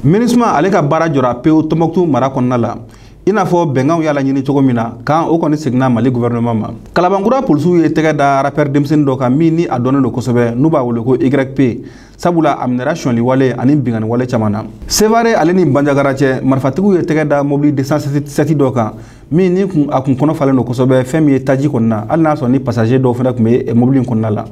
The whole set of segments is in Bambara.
MINUSMA ale ka baara jɔra pewu Tɔnbɔkutu mara kɔnɔna la. I n'a fɔ bɛnkanw y'a laɲini cogo min na, kan o kɔni seginna Mali gouvernement ma. Kalabankura polisiw ye tɛgɛ da rappeur denmisɛnnin dɔ kan min ni a dɔnnen don kosɛbɛ, n'u b'a wele ko YP. Sabula a minɛra sonyali wale ani binkanni wale caman na. Sevare ale ni Banjagara cɛ, marifatigiw ye tɛgɛ da mobili 207 dɔ kan min ni kun a kun kɔnɔ falen don kosɛbɛ fɛn min ye taji kɔnɔna na, hali n'a sɔrɔ ni passager dɔw fana tun bɛ mobili in kɔnɔna la.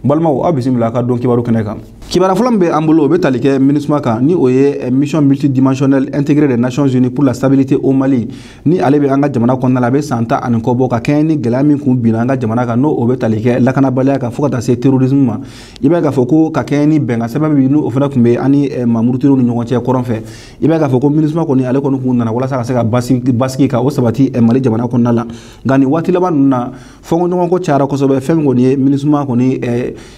N balimaw, aw bisimila a ka don kibaru kɛnɛ kan. Kibaruya fɔlɔ min bɛ an bolo, o bɛ tali kɛ MINUSMA kan, ni o ye mission multidimensionnelle intégrée des Nations Unies pour la stabilité au Mali, ni ale bɛ an ka jamana kɔnɔna la. A bɛ san 10 ani kɔ bɔ ka kɛɲɛ ni gɛlɛya min kun binna an ka jamana kan, n'o o bɛ tali kɛ lakanabaliya kan fo ka taa se terrorisme ma. I b'a ye k'a fɔ ko ka kɛɲɛ ni bɛnkan sɛbɛn min n'o fana tun bɛ an ni maa murutilenw ni ɲɔgɔn cɛ kɔrɔn fɛ, i b'a ye k'a fɔ ko MINUSMA kɔni ale kɔni kun nana walasa ka se ka basigi ka o sabati Mali jamana kɔnɔna la. Nka nin waati laban ninnu na, fɔnkɔɲɔgɔnkɔ cayara kosɛbɛ fɛn min kɔni ye MINUSMA kɔni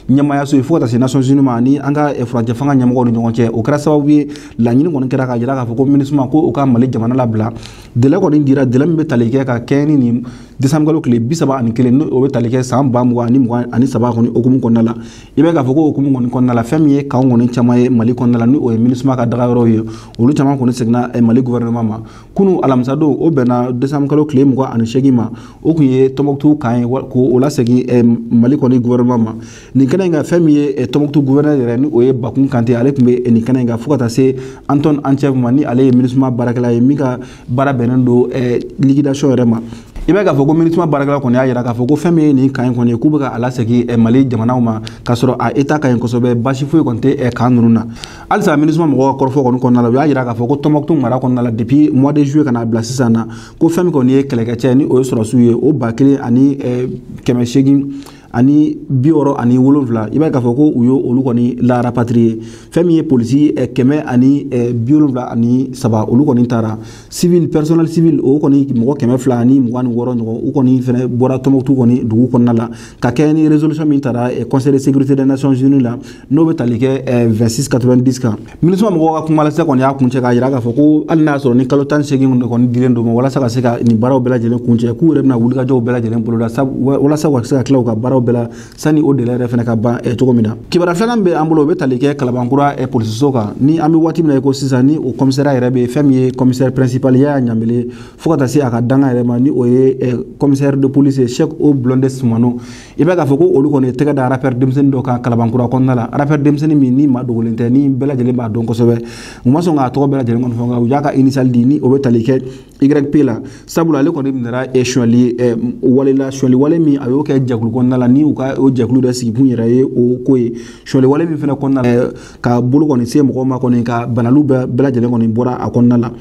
ɲɛmaayaso ye fo ka taa se Nations Unies ma ani an ka furancɛ fanga ɲɛmɔgɔw ni ɲɔgɔn cɛ. O kɛra sababu ye, laɲini kɔni kɛra k'a jira k'a fɔ ko MINUSMA ko u ka Mali jamana labila. Délai kɔni dira, délai min bɛ tali kɛ ka kɛɲɛ ni nin décembre kalo tile 31, n'o o bɛ tali kɛ san 2023 kɔni hukumu kɔnɔna la. I b'a ye k'a fɔ ko hukumu kɔni kɔnɔna la, fɛn min ye camp kɔni caman ye Mali kɔnɔna la, ni o ye MINUSMA ka dagayɔrɔw ye, olu caman kɔni seginna Mali gouvernement ma. Kunu alamisadon, o bɛnna décembre kalo tile 28 ma, o kun ye Tɔnbɔkutu camp ye k'o lasegin Mali kɔni gouvernement ma. Nin kɛnɛ in kan, fɛn min ye Tɔnbɔkutu gouverneur yɛrɛ, ni o ye Bakun Kante, ale tun bɛ nin kɛnɛ in kan, fo ka taa se Anton Antchev ma, ni ale ye MINUSMA baarakɛla ye min ka baara bɛnnen don liquidation yɛrɛ ma. I b'a ye k'a fɔ ko MINUSMA baarakɛla kɔni y'a jira k'a fɔ ko fɛn min ye nin camp in kɔni ye, k'u bɛ ka a lasegin Mali jamanaw ma k'a sɔrɔ a état ka ɲi kosɛbɛ, baasi foyi kɔni tɛ camp ninnu na. Halisa MINUSMA mɔgɔw ka kɔrɔfɔ kɔni kɔnɔna la, u y'a jira k'a fɔ ko Tɔnbɔkutu mara kɔnɔna la, depuis mois de juillet ka n'a bila sisan na, ko fɛn min kɔni ye kɛlɛkɛcɛ, ni o ye sɔrɔdasiw ye, o 1867, i b'a ye k'a fɔ ko u ye olu kɔni la rapatrier. Fɛn min ye polisi 173, olu kɔni taara. Civil, personnel civil, o kɔni mɔgɔ 226 ɲɔgɔn, u kɔni fɛnɛ bɔra Tɔnbɔkutu kɔni dugu kɔnɔna la ka kɛɲɛ ni résolution min tara Conseil de sécurité des Nations Unies la, n'o bɛ tali kɛ 2690 kan. MINUSMA mɔgɔw ka kumalase kɔni y'a kuncɛ k'a jira k'a fɔ ko hali n'a y'a sɔrɔ ni kalo 18 de kɔni dilen don ma walasa ka se ka nin baaraw bɛɛ lajɛlen kuncɛ, k'u yɛrɛ bɛna wulikajɔw bɛɛ lajɛlen boloda walasa u ka se ka tila u ka baaraw bɛɛ la sani o délai yɛrɛ fɛnɛ ka ban cogo min na. Kibaruya filanan bɛ an bolo, o bɛ tali kɛ Kalabankura polisiso kan, ni an bɛ waati min na i ko sisan, ni o commissaire yɛrɛ bɛ, fɛn min ye commissaire principal Yaya Ɲanbele, fo ka taa se a ka danga yɛrɛ ma, ni o ye commissaire de police ye Cheikh O Blonde Sumano. I b'a k'a fɔ ko olu kɔni tɛgɛ da rappeur denmisɛnnin dɔ kan Kalabankura kɔnɔna la, rappeur denmisɛnnin min ni maa dogolen tɛ, ni bɛɛ lajɛlen b'a dɔn kosɛbɛ. U ma sɔn k'a tɔgɔ bɛɛ lajɛlen kɔni fɔ, nka u y'a ka initial di, ni o bɛ tali kɛ YP la, sabula ale kɔni minɛra sonyali wale la, sonyali wale min a y'o kɛ jɛkulu kɔnɔna la, ni u ka o jɛkulu yɛrɛ sigikun yɛrɛ ye o ko ye. Sonyali wale min fɛnɛ kɔnɔna la, ka bolo kɔni se mɔgɔw ma kɔni, ka banaliw bɛɛ lajɛlen kɔni bɔra a kɔnɔna la.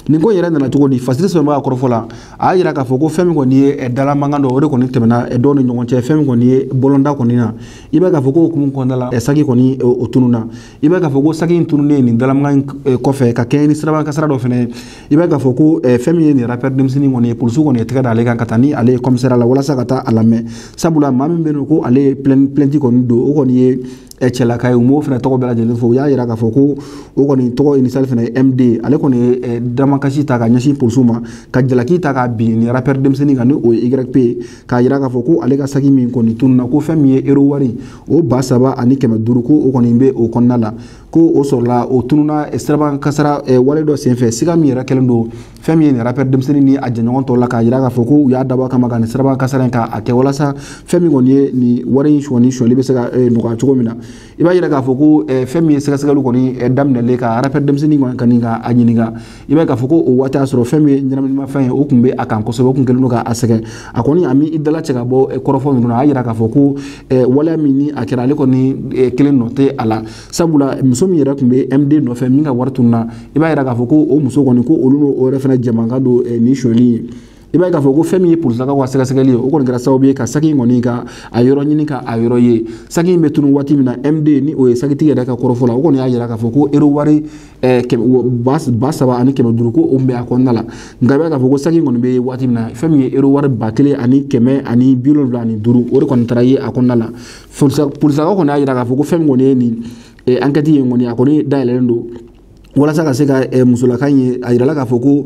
Nin ko in yɛrɛ nana cogo di? Fasiri sɛbɛnbaga kɔrɔfɔ la, a y'a jira k'a fɔ ko fɛn min kɔni ye dalamankan dɔ, o de kɔni tɛmɛna dɔw ni ɲɔgɔn cɛ, fɛn min kɔni ye bɔlɔnda kɔni na. I b'a ye k'a fɔ ko hukumu kɔnɔna la, saki kɔni o tununna. I b'a ye k'a fɔ ko saki in tununnen nin dalamankan in kɔfɛ ka kɛɲɛ ni sirabakan kasara dɔ fɛnɛ ye, i b'a ye k'a fɔ ko fɛn min ye nin rappeur denmisɛnnin kɔni ye, polisiw kɔni ye tɛgɛ da ale kan ka taa ni ale ye commissariat la walasa ka taa a lamɛn, sabula maa min bɛ yen ko ale ye plainte kɔni don, o kɔni ye cɛlaka ye. U m'o fana tɔgɔ bɛɛ lajɛlen fɔ, u y'a jira k'a fɔ ko o kɔni tɔgɔ initial fana ye MD. Ale kɔni ye damakasi ta ka ɲɛsin polisiw ma, ka jalaki ta k'a bin nin rappeur denmisɛnnin kan, ni o ye YP ye, k'a jira k'a fɔ ko ale ka saki min kɔni tununna, ko fɛn min ye euro wari o 3500, ko o kɔni bɛ o kɔnɔna la, ko o sɔrɔla o tununna sirabakan kasara wale dɔ senfɛ. Siga min yɛrɛ kɛlen don fɛn min ye nin rappeur denmisɛnnin ni a jɛɲɔgɔn tɔw la, k'a jira k'a fɔ ko u y'a dabɔ a kama ka nin sirabakan kasara in k'a kɛ walasa fɛn min kɔni ye nin wari in sonyali bɛ se ka nɔgɔya cogo min na. I b'a yira k'a fɔ ko fɛn min ye sɛgɛsɛgɛliw kɔni daminɛlen ka rappeur denmisɛnnin kɔni ka nin ka a ɲininka, i b'a ye k'a fɔ ko o waati y'a sɔrɔ fɛn min ye ɲɛnaminimafɛn ye, o tun bɛ a kan kosɛbɛ, o tun kɛlen don k'a sɛgɛn. A kɔni a mi i dala cɛ ka bɔ kɔrɔfɔ ninnu na, a y'a jira k'a fɔ ko waleya min ni a kɛra, ale kɔni kelen nɔ tɛ a la, sabula muso min yɛrɛ tun bɛ MD nɔfɛ min ka wari tununna, i b'a yira k'a fɔ ko o muso kɔni, ko olu n'o yɛrɛ fana jɛmankan don nin sonyali ye. I b'a ye k'a fɔ ko fɛn min ye polisilakaw ka sɛgɛsɛgɛli ye, o kɔni kɛra sababu ye ka saki in kɔni ka a yɔrɔ ɲini ka a yɔrɔ ye. Saki in bɛ tunu waati min na, MD, ni o ye sakitigi yɛrɛ ka kɔrɔfɔ la, o kɔni y'a jira k'a fɔ ko euro wari 3500, ko o bɛ a kɔnɔna la. Nka i b'a ye k'a fɔ ko saki in kɔni bɛ waati min na, fɛn min ye euro wari 1175, o de kɔni taara ye a kɔnɔna la. Polisilakaw kɔni y'a jira k'a fɔ ko fɛn min kɔni ye nin enquête ye kɔni, a kɔni dayɛlɛlen don. Walasa ka se ka musolaka in ye, a yirala k'a fɔ ko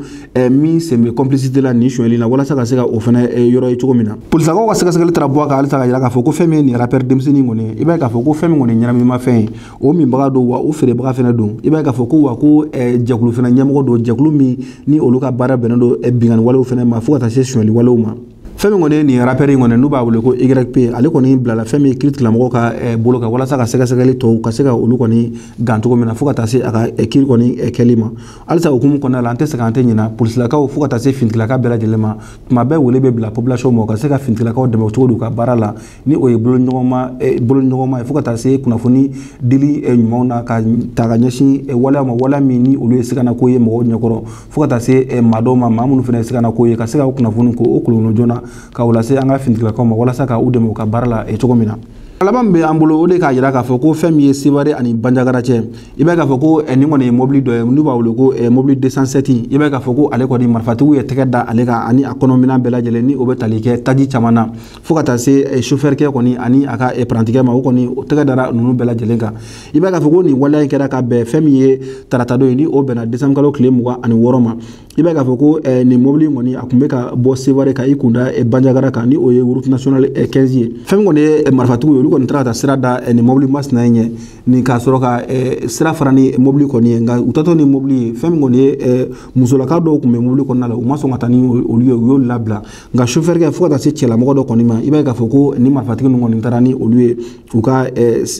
min sen bɛ complicité la nin sonyɛli la, walasa ka se ka o fana yɔrɔ ye cogo min na. Polisilakaw ka sɛgɛsɛgɛli taara bɔ a kan halisa, ka yira k'a fɔ ko fɛn min ye nin rappeur denmisɛnnin kɔni, i b'a ye k'a fɔ ko fɛn min kɔni ɲɛnaminimafɛn ye, o minbaga don, wa o feerebaga fana don. I b'a ye k'a fɔ ko wa ko jɛkulu fana ɲɛmɔgɔ don, jɛkulu min ni olu ka baara bɛnnen don binkanni walew fana ma, fo ka taa se sonyɛli walew ma. Fɛn min kɔni ye nin rappeur in kɔni, n'u b'a wele ko YP, ale kɔni bilala fɛn min ye kiiritigɛlamɔgɔw ka bolo kan, walasa ka sɛgɛsɛgɛli tɔw ka se ka olu kɔni gan cogo min na, fo ka taa se a ka kiiri kɔni kɛli ma. Halisa hukumu kɔnɔna la, an tɛ sɛgɛn, an tɛ ɲina polisilakaw fo ka taa se finitigilaka bɛɛ lajɛlen ma. Tuma bɛɛ wele bɛ bila population ma, u ka se ka finitigilakaw dɛmɛ cogo di u ka baara la, ni o ye bolo ɲɔgɔnma ye, fo ka taa se kunnafoni dili ɲumanw na ka ta ka ɲɛsin waleya ma, waleya min ni olu ye siganako ye mɔgɔw ɲɛkɔrɔ, fo ka taa se maa dɔw ma, maa minnu fana ye siganako ye, ka se ka kunnafoni ko o kolonkolon joona ka o lase an ka finitigilakaw ma, walasa ka u dɛmɛ u ka baara la cogo min na. Laban min bɛ an bolo, o de k'a jira k'a fɔ ko fɛn min ye Sevare ani Banjagara cɛ, i b'a ye k'a fɔ ko nin kɔni ye mobili dɔ ye n'u b'a wele ko mobili 207. I b'a ye k'a fɔ ko ale kɔni, marifatigiw ye tɛgɛ da ale kan ani a kɔnɔminɛn bɛɛ lajɛlen, ni o bɛ tali kɛ taji caman na, fo ka taa se chauffeur kɛ kɔni ani a ka parantikɛ ma. O kɔni tɛgɛ dara ninnu bɛɛ lajɛlen kan. I b'a ye k'a fɔ ko nin waleya in kɛra ka bɛn fɛn min ye tarata don ye, ni o bɛnna décembre kalo tile 26 ma. I b'a ye k'a fɔ ko nin mobili in kɔni, a tun bɛ ka bɔ Sevare ka i kun da Banjagara kan, ni o ye route nationale 15 ye. Fɛn min kɔni ye marifatigiw ye, olu kɔni taara ka taa sira da nin mobili masina in ɲɛ nin, k'a sɔrɔ ka sira fara ni mobili kɔni ye. Nka u taatɔ ni mobili ye, fɛn min kɔni ye musolaka dɔw tun bɛ mobili kɔnɔna la, u ma sɔn ka taa ni olu ye, u y'olu labila. Nka chauffeur kɛ, fo ka taa se cɛlamɔgɔ dɔ kɔni ma, i b'a ye k'a fɔ ko nin marifatigi ninnu kɔni taara ni olu ye u ka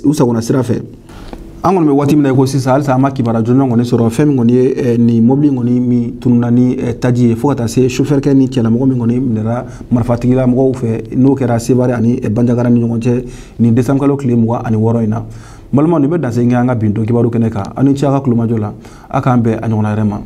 u sagona sira fɛ. An kɔni bɛ waati min na i ko sisan, halisa an ma kibaruya jɔnjɔn kɔni sɔrɔ fɛn min kɔni ye nin mobili kɔni min tununna ni taji ye, fo ka taa se chauffeur kɛ ni cɛlamɔgɔ min kɔni minɛra marifatigilamɔgɔw fɛ, n'o kɛra Sevare ani Banjagara ni ɲɔgɔn cɛ nin décembre kalo tile 26 in na. N balimaw, nin bɛ dan segi an ka bi don kibaru kɛnɛ kan. Aw ni ce a ka kulomajɔ la. A k'an bɛn a ɲɔgɔnna wɛrɛ ma.